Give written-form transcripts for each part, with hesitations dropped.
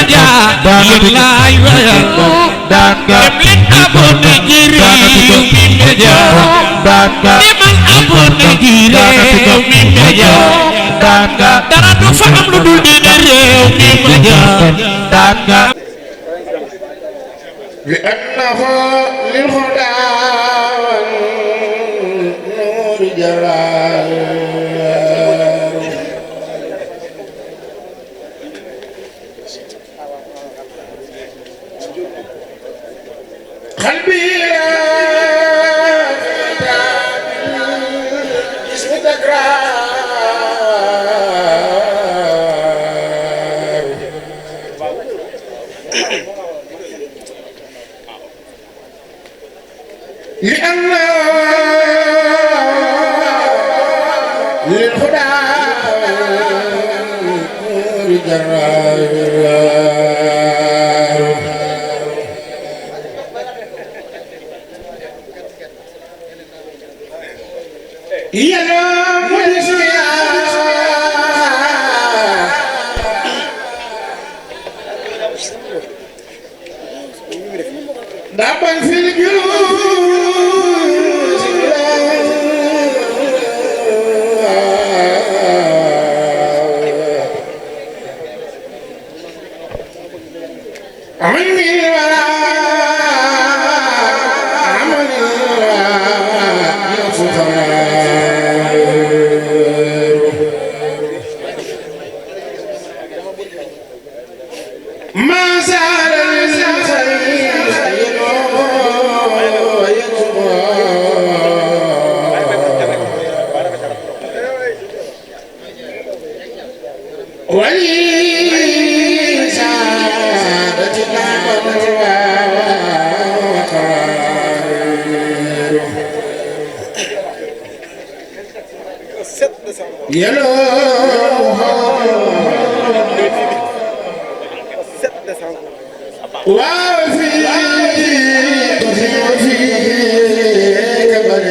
media yëllaay wayal dem leen abonné ci Rewmi Media demal abonné ci Rewmi Media dara du fa am lu dul di Rewmi Media لأنه للهدى والنور جلال قلبي اسم تكرار لأن للهدى جرار يا مدسيا دابا في الجلوس عمي عمل ما زال ولي سعادتنا يلو وفي كبر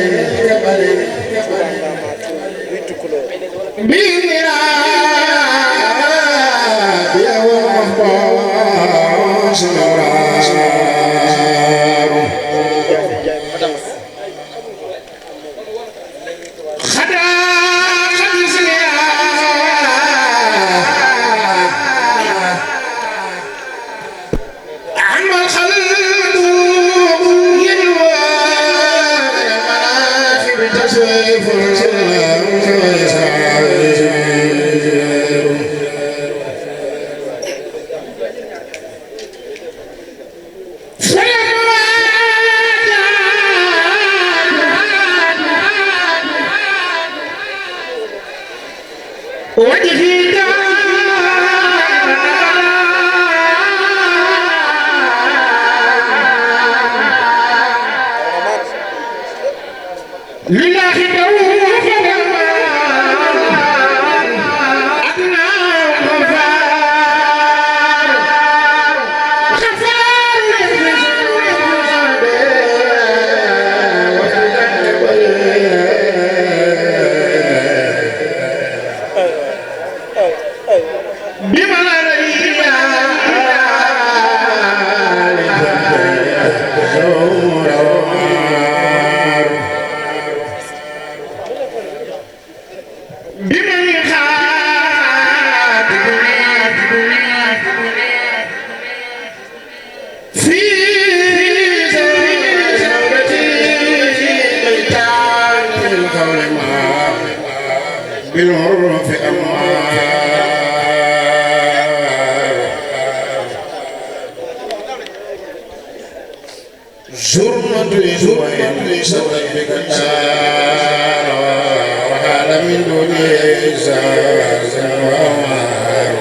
بالعرف زرمة بك النار وحال من دونه إحساس وأمار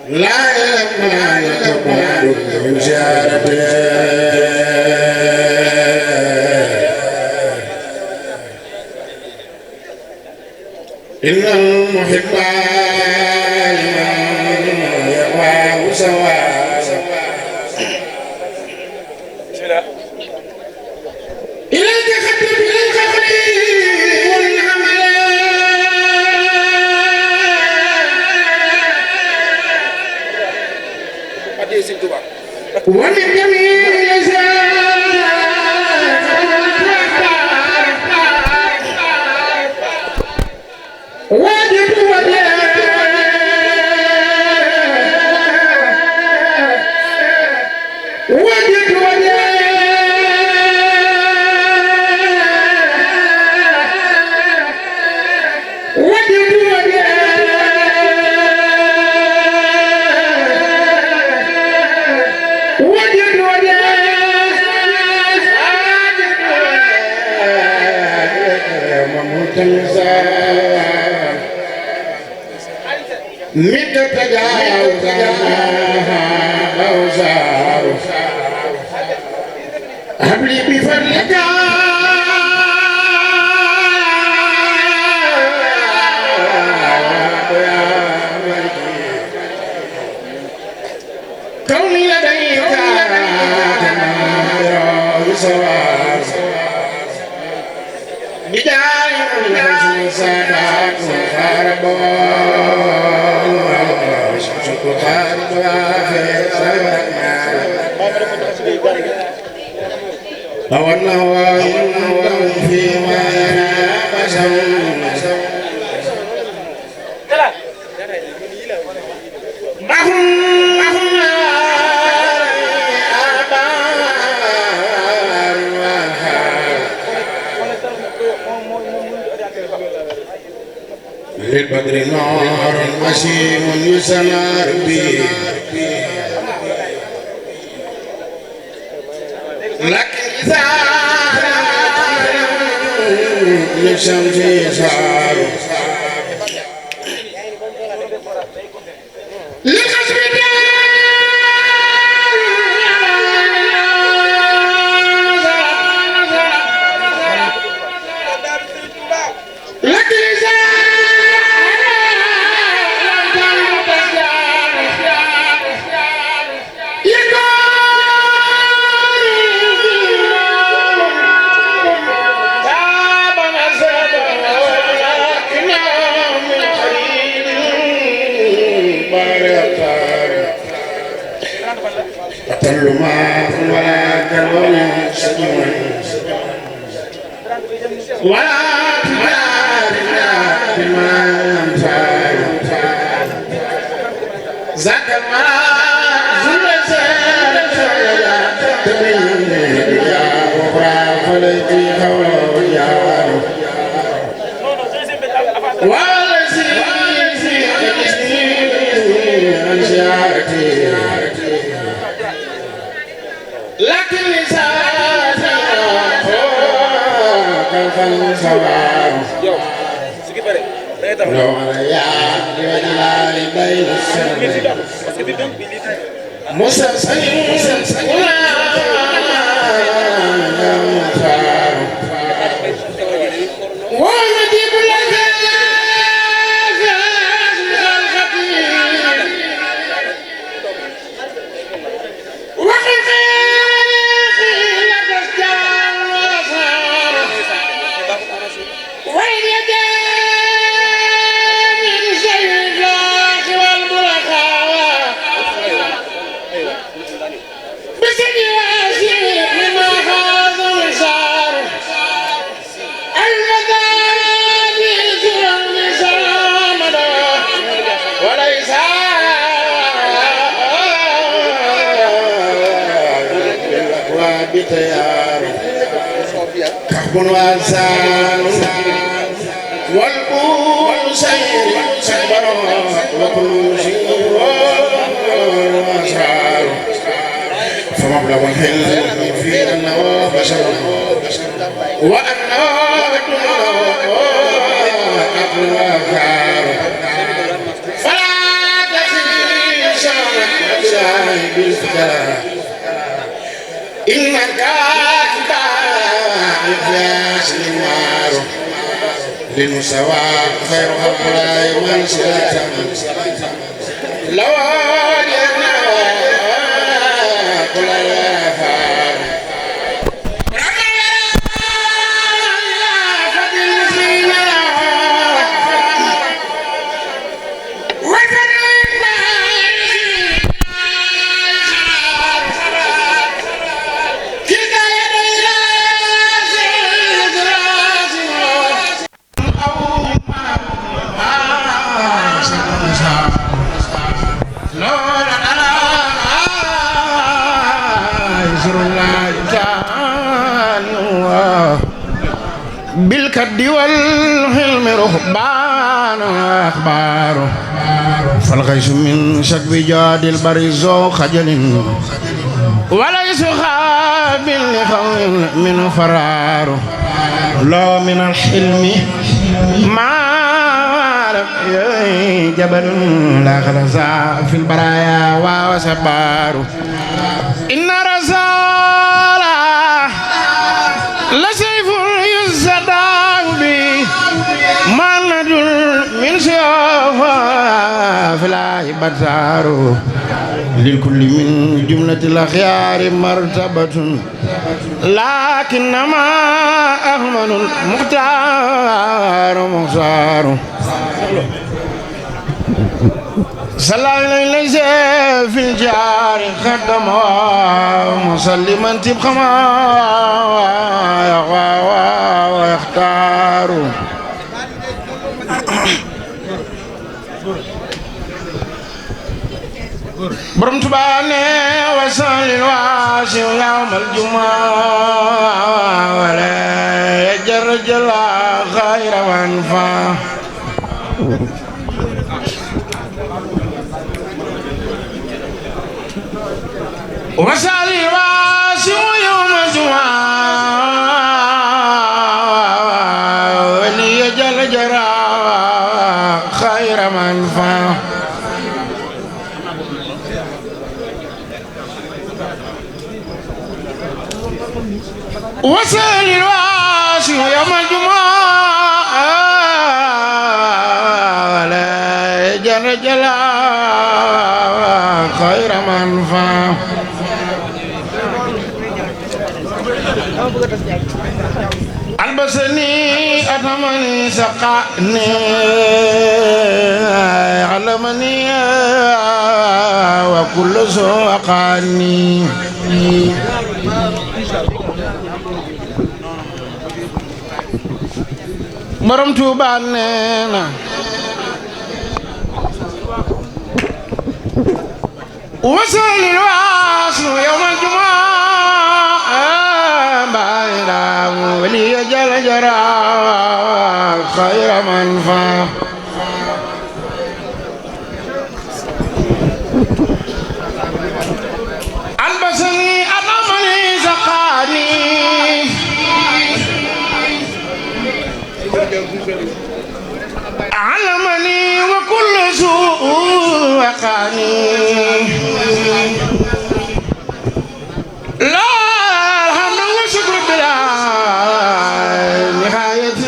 لا يمنع تقبل من زيارته إن المحب لمن يهواه سواء إليك خدم بالخبر والعمل منك تجاوز أوزار هب لي بفضلك كوني لديك سوار بداية الحزن سادات خاربون شمسك خارب وافر سبرنا لو أنه ينظر فيما ينام سوء للبدر نار وسيم يسنار به لكن إذا للشمس يسار للخشب ما ولا كرم سجون ولا تجارنا بما ينفع ذاك ما زل سيرا تبين يا أخرى فليتي خويا والذي في أنشأتي لكن لساني كيف السوار لو عليا بجلال بين السماء مسلسل ولا مختار ونجيب لك بتيار كحب وانسان والبول سير سبر وكل شيء واسرار فمبلغ الحلم في انه بشر وانه عقل وافكار فلا تخيل شرك الله بالفكره إنك إفلاس النار للمساواة خير هؤلاء منزلة لو وجدنا كل الوفاء بالكد والحلم رهبان أخبار فالغيث من شكب جاد البرز خجل وليس خابل لخوف من فرار لا من الحلم ما جبل لا خلص في البرايا وسبار إن رسالة لسيف يزداد به مند من سيوف فلا يبتار للكل من جملة الأخيار مرتبة لكنما أهمل المختار مختار صلى عليه في الجار خدم مسلما تبقى ما ويختار borom Tuubaa ne wasalil waasi yawmal jumaa wala jarjala xayra wan fa wasalil waasi yawmal jumaa wala jarjala xayra wan fa وسال الواسع يوم الجمعة ولا جل خير منفعة البسني أتمني سقاني علمني وكل سوقاني borom Tuubaa nee na wasalil waasu yawmal jumaa bayram waliya jala jara xayra manfa albasani adamani saqani علمني وكل سوء وقاني لا الحمد والشكر بلا نهاية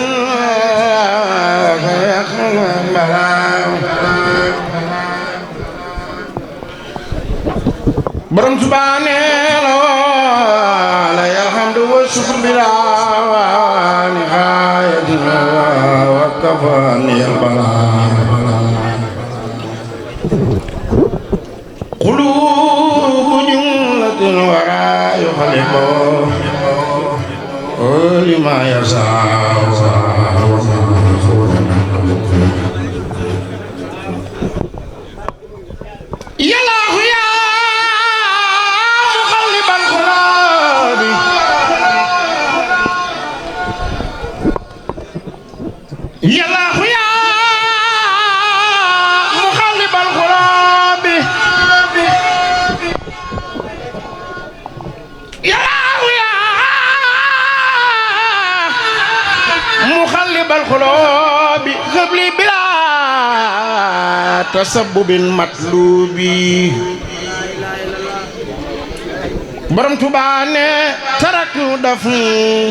borom Tuubaa nee la الحمد والشكر بلا نهاية وكفاني البلاء قلوب جملة الورى يخلق لما يشاء يا الله يا مقلب القلوب يا الله يا مقلب القلوب يا الله يا مقلب القلوب هب لي بلا تسبب مطلوب borom Tuubaa ne taraktu dafni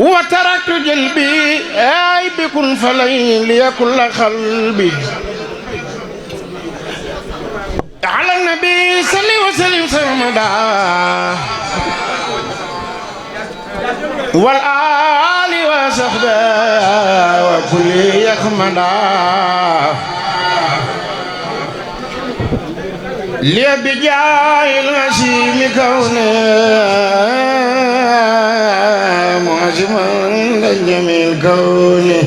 wa taraktu jëlbi ay bikun falay liyakun la xalbi ala nabi salli wa sallim samada wal ali wa sahba wa kulli yaxmada li bi jaayil ngasiimi kawne mu'aziman la jamil kawne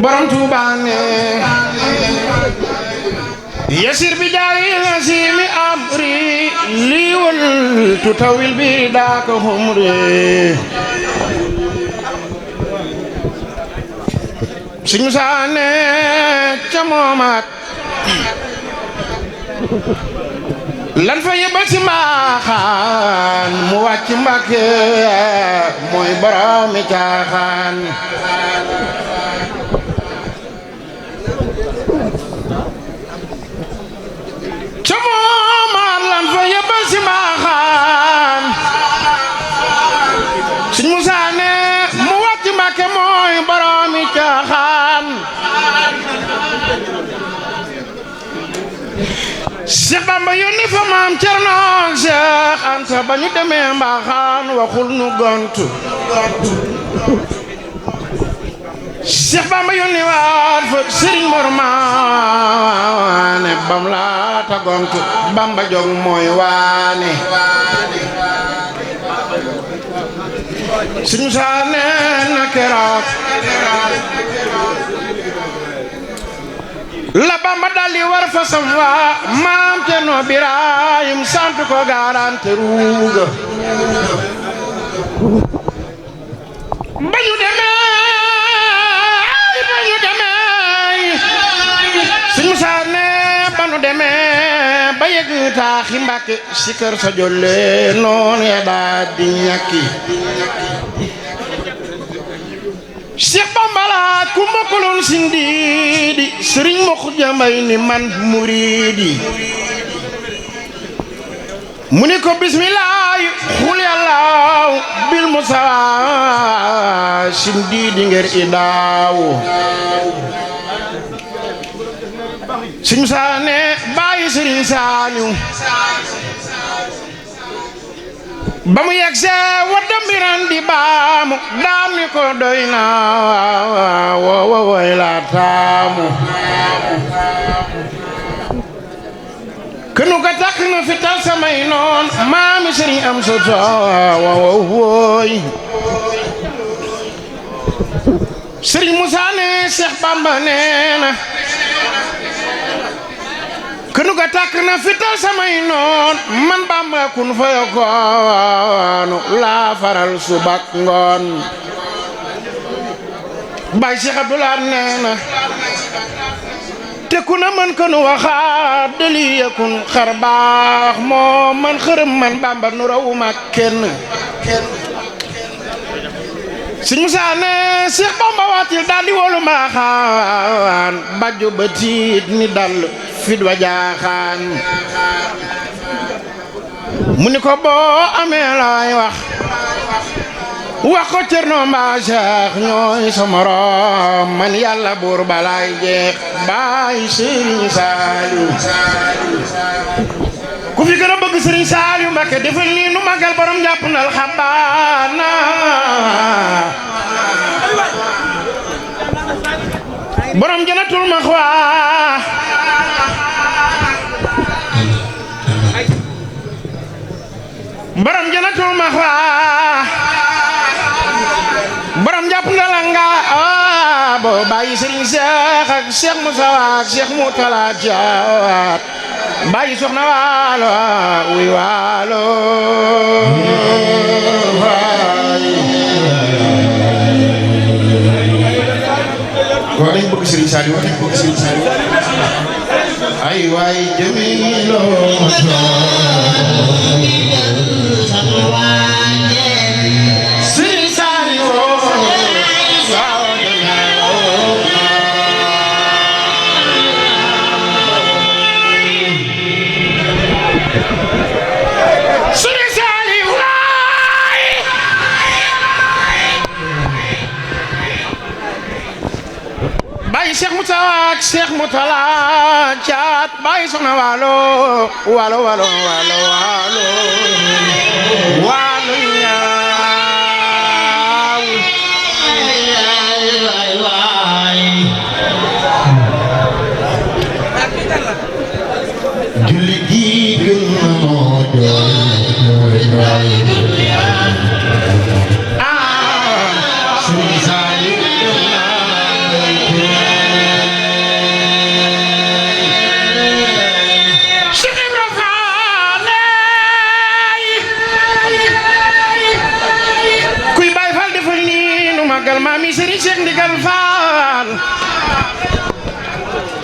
borom Tuubaa ne yasir bi jaayil ngasiimi amri li wal tutawil bi daaka humri Sëñ Musaa ne ca moomaat lan fa yebal ci mbaaxaan mu wàcc Mbàkke mooy boroomi caaxaan ca moomaan lan fa yebal ci mbaaxaan Sëñ Musaa ne mu wàcc Mbàkke mooy boroomi caaxaan Cheikh Bamba yónni fa maam Cerno Cheikh Anta ba ñu demee mbaaxaan waxul nu gontu Cheikh Bamba yónni waat fa Sëriñ Mor Maane bam laata gontu Bamba jog mooy waane Sëñ Musaa nee na keroog la Bamba daldi war fasam waa maam Cerno Birahim sant ko garante ruuga ba ñu demee Sëñ Musaa ne ba ñu demee ba yegg taaxi Mbàkke si kër sa jolle noonu ya daa di ñakki Cheikh Bamba la ku mokkaloon sindiidi Sëriñ Mokk Jambay ni man muriidi mu ni ko bismillaahi xul yàllaaw bil musaa sindiidi ngir i daaw Sëñ Musaa ne bàyyi Sëriñ Saaliw ba mu yegsee wadda mbiran di baamu daam ni ko doy na woy la taamu kënu ka takk na fital samay noon maami Sëriñ am soto woy Sëriñ Musaa ne Cheikh Bamba nee na kënu ga takk na fital samay noon man Bamba kun fayo koonu laa faral subak ngoon Baay Cheikh Abdoulaye nee na te ku na mën kënu waxaat deli yakun xar baax moo man xërëm man Bamba nu rawuma kenn Sëñ Musaa ne Cheikh Bamba waatil daldi wolu maaxaan bajju ba tiit ni dal fit wa jaaxaan mu ni ko boo amee laay wax ko Cerno mbaa Cheikh ñooy sa morom man Yàlla buur balaay jeex baay Sëriñ Saaliw ku fi gën a bëgg Sëriñ Saaliw Mbàkke defal nii nu magal borom jàpp nal xabaana borom Jannatul Maxwa borom Jannatul Maxwa borom jàpp ndalanga bo bàyyi Sëriñ Cheikh ak Cheikh Moussa ak Cheikh Moutala Jaat bàyyi soxna waalo wuy waalo ko dañ bëgg Sëriñ Saliou dañ bëgg Sëriñ Saliou ay waay jamilo Sëriñ Saliou Cheikh Moussa ak Cheikh Moutala Caat bàyyi soxna waalo waalo waalo waalo waalo waalo ñaaw julli gi gën na moo doon Mami Serigne Cheikh Ndigal Fall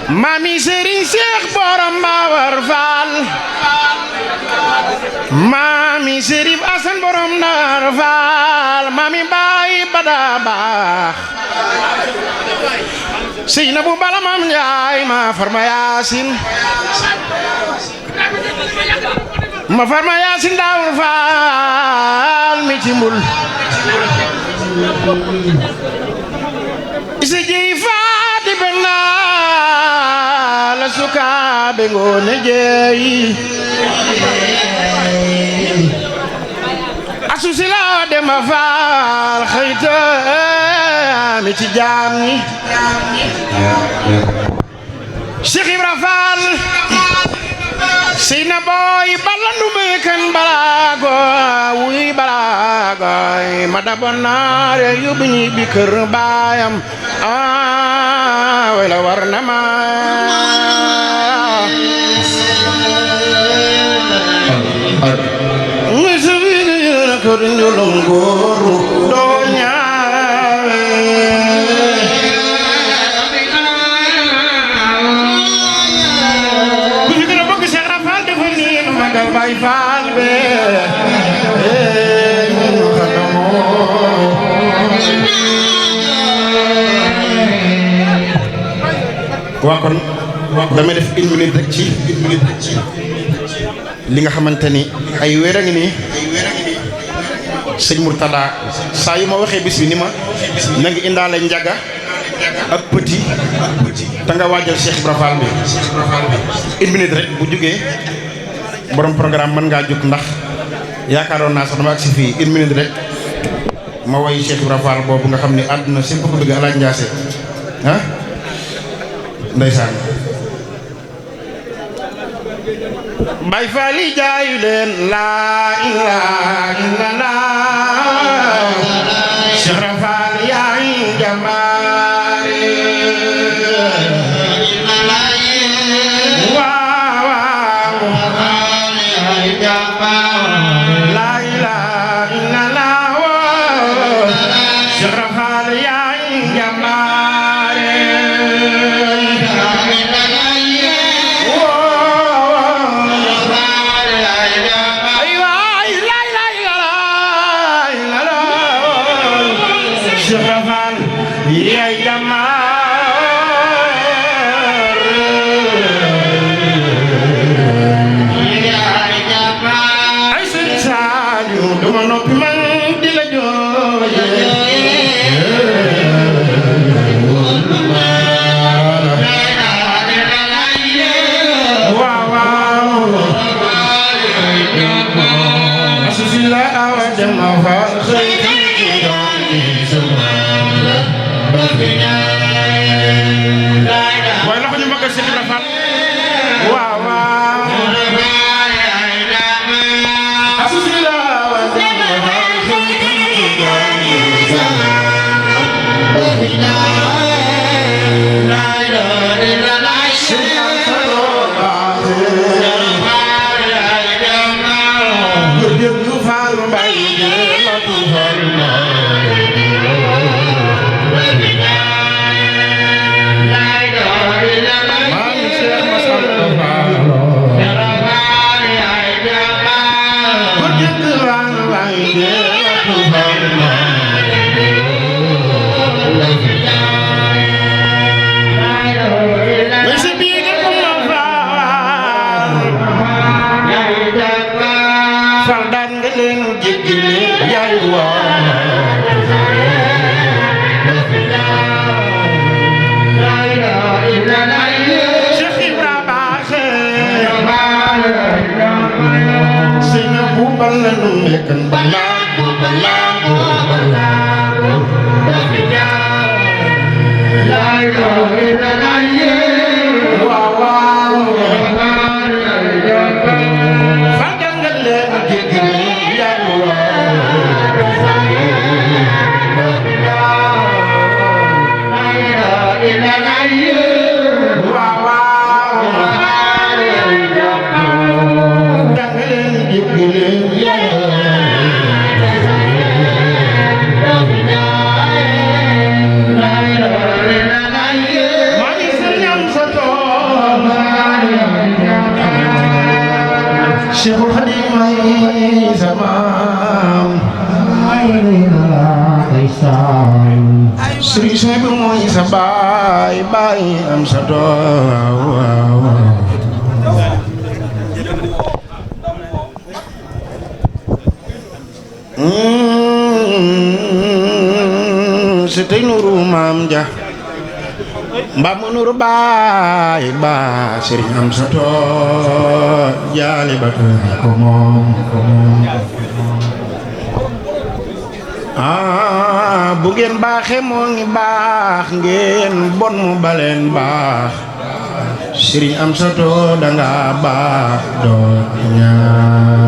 Mami Serigne Cheikh Borom Mbawar Fall Mami Serif Asan borom Ndar Faal mami Baay Bada Baax Seynabu Bala Mam Njaay ma farma Yaasin Daawur Faal mi ci mbul isi jeey faati benna la sukaabe ngoone jeey asusila dema faal xëyta mi ci jaam ñi Cheikh Ibra Faal Seyna boy balandu me kan balago wuy balago ma dabonaare yóbbu ñi bi kër baayam wala war na ma ko ndolom góoru doo ñaawe ku fi gën a bëgg Cheikh Rafal dafa niin magal Baay Faal be waa kon damay def une minute rek ci li nga xamante ni ay weer a ngi nii sëñ Murtada saa yu ma waxee bis bi ni ma na ngi indaale njaga ak petit te nga waajal Cheikh Ibra Fall bi une minute rek bu jógee borom programme mën ngaa jóg ndax yaakaaroon naa sax dama agsi fii une minute rek ma woy Cheikh Ibra Fall boobu nga xam ni àdduna sépp ko bëgg Alaaj Njaase ah ndeysaan Baay Faal yi jaayu leen laa ilaaha illallaah Cheikh Ibra Fall yaay jàmbaare waaw waaw laa ilaaha illallaah Cheikh Ibra Fall yaay jàmbaare Sëriñ Soy bi mooy sa baay baay am sa doom si tey nuru maam ja mbaa mu nuru baay ba Sëriñ am sa doom jaali ba ko moom bu ngeen baaxee moo ngi baax ngeen bon mu baleen baax Sëriñ Amsatou danga baax doo ñaan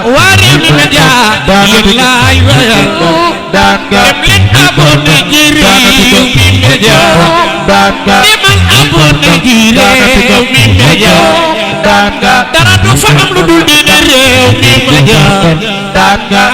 Wari media lillahi wa danga dem abonné ci réew mi media danga demal abonné ci réew mi media danga dara du fa am lu dul di réew mi media danga